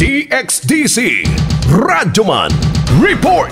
DXDC Radyoman Report.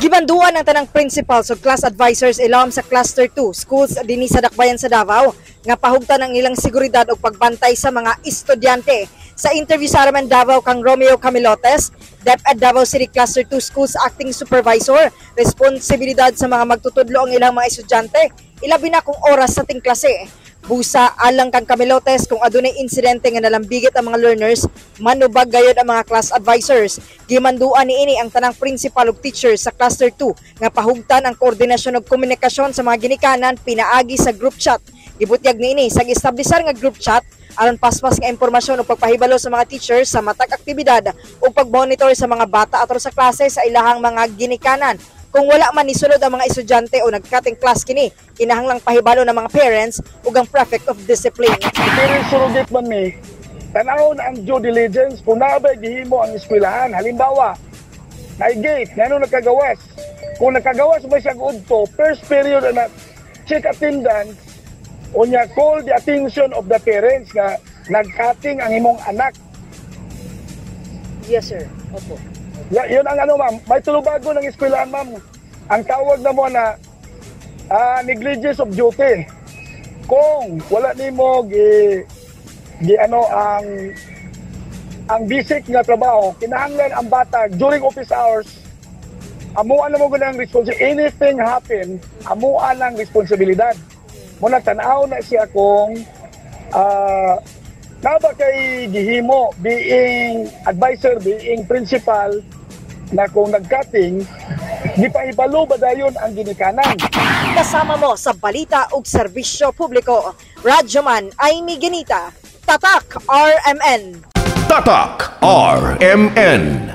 Gimanduan ang tanang principals ug class advisors ilawom sa Cluster 2 schools dinhi sa Dakbayan sa Davao nga pahugtan ang ilang seguridad ug pagbantay sa mga estudyante. Sa interview sa RMN Davao kang Romeo Camilotes, DepEd Davao City Cluster 2 Schools Acting Supervisor, responsibilidad sa mga magtutudlo ang ilang mga estudyante, ilabi na kung oras sa tingklase. Busa alang kang Camilotes, kung adunay insidente nga nalambigit ang mga learners, manubag gayod ang mga class advisors. Gimanduan niini ang tanang principal ug teachers sa Cluster 2 nga pahugtan ang koordinasyon ug komunikasyon sa mga ginikanan pinaagi sa group chat. Gibutyag niini sa giestablisar nga group chat aron paspas nga impormasyon ug pagpahibalo sa mga teachers sa matag aktibidad ug pag-monitor sa mga bata atol sa klase sa ilahang mga ginikanan. Kung wala man nisulod ang mga estudyante o nag-cutting class kini, kinahanglang pahibalo ng mga parents ug ang prefect of discipline. Pero surrogate man mi, tanaw na ang due diligence kung naa bay gihimo ang eskwelahan. Halimbawa, na gate, ngano nakagawas? Kung nakagawas ba siya udto, first period na check attendance, unya call the attention of the parents nga nag-cutting ang imong anak. Yes, sir. Opo. Ya, yun ang ano, ma'am, may tulubago ng eskwelahan, ma'am. Ang tawag na mo na negligence of duty. Kung wala nimo gi, gi ano ang basic nga trabaho, kinahanglan ang bata during office hours, amuan na mo ang responsibility. Anything happen, amuan ang responsibilidad. Muna tanaw na siya kung naa ba kay gihimo being advisor, being principal, na kung nag-cutting, di pahibalo ba dayon ang ginikanan? Kasama mo sa balita ug serbisyo publiko. Radyoman Amy Genita, Tatak RMN. Tatak RMN.